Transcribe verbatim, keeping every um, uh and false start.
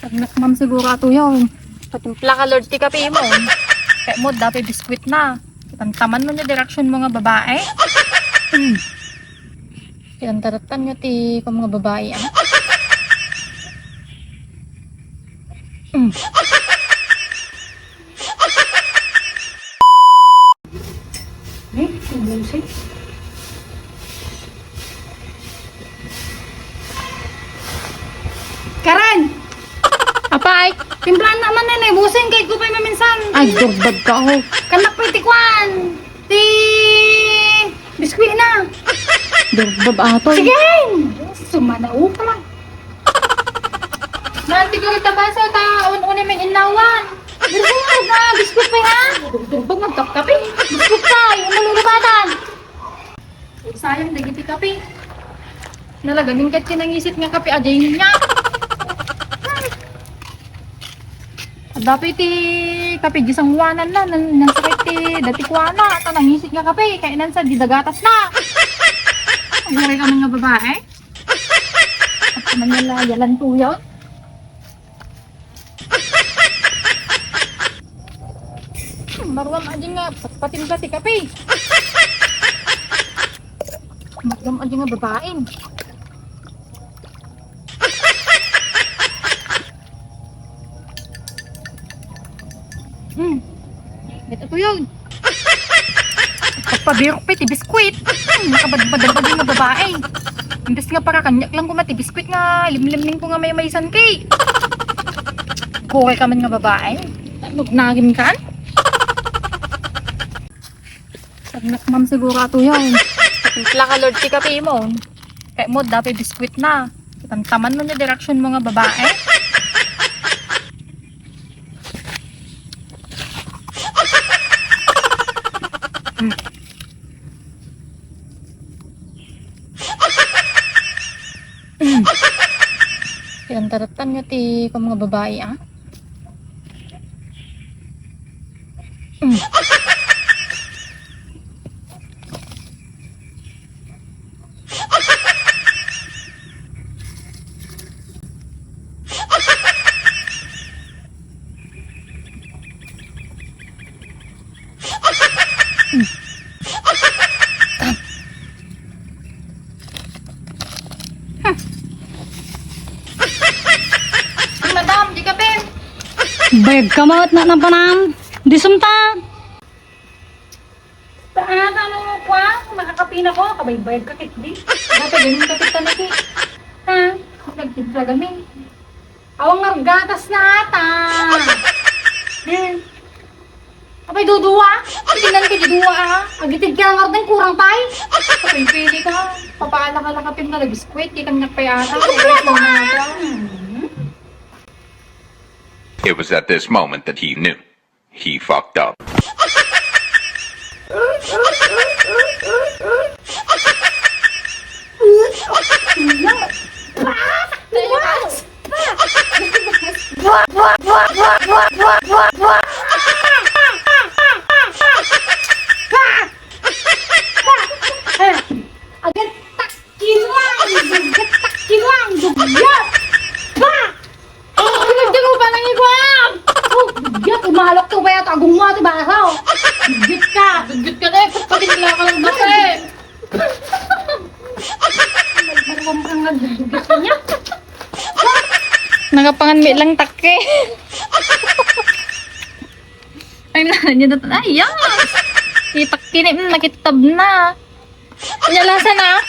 Nakmam siguro ato yun. Patimpla ka, Lord, ti kape mo. Kaya mo, dapat biskwit na. Tantaman mo niya direksyon mo nga babae. Hmm. Kinantaratan nga ti kung mga babae, ah. Mm. Eh, ang busis. Karen! Apay! Timplahan naman na, eh. Busing, kahit ko pa'y maminsan. Ay, durbag ka, oh. Kanak pa'y tikwan. Ti biskwit na. Durbag ato. Sige! Sumana upa. Nanti ko kita basa ta un-uni men innawan. Durbag na biskwit pa nga. Durbag magkapkapi. Biskwit pa, yung malulubatan. Sayang dagiti kape. Nalagamin ket kinangisit nga kape a jay niya. Adda pay ti kape di sanguanan na, nan, nansakit ti dati kuana, ta nangisit nga kape, kainan sa di dagatas na. Aguray ka man nga babae. At manalayalan tuyo. Maruam adi nga patpatin ka ti kape. Maruam adi nga babaen. Hmm. Ito po yun. Pagpabirok pa iti biskwit. Hmm, nakabadbadam pa din nga babae. Imbes nga para kanyak lang kuma ti biskwit nga limlimling ko nga may maisan kay. Kore ka man nga babae. Nagnaginkan? Pag nakmam siguro ato yun. Timpla ka, Lord, ti kape mo. Kaya mo, dapat biskwit na. Tantaman mo niya direksyon mo nga babae. Pinantaratan nga ti kung mga babae, ah. Madam, di ka, Ben. Bayag ka mawat na ng panam. Di sumta. Taas, ano mo kwa? Makakapin ako. Kabaybayag ka, Kitli. Dapat ganun ka kita na, Kit. Ha? Nagtimpla kami. Awang nga gatas na ata. Hmm. Apay, duduwa? Tingnan ko, duduwa, ah. Agitid ka nga rin, kurang pay. Apay, pili ka. Papaala ka lang kapin nga nag-squid. Di ka nga pay ata. Ay, kompleto, ah. Hmm. It was at this moment that he knew. He fucked up. Agad takilang! Agad takilang! Dugyot! Ba! Oh, ano di mo ba nang ikuan? Oh, dugyot! Umalok to ba yata? Agong mo ito ba? Dugyot ka! Dugyot ka na eh! Pati nila ka lang dati! Nagmaruam kang nagdugyot niya. Nakapangan mi lang takke. Ay, na, niya dat-, ay, yan. Itak kini, mm, nakitab na. Anya lasa na?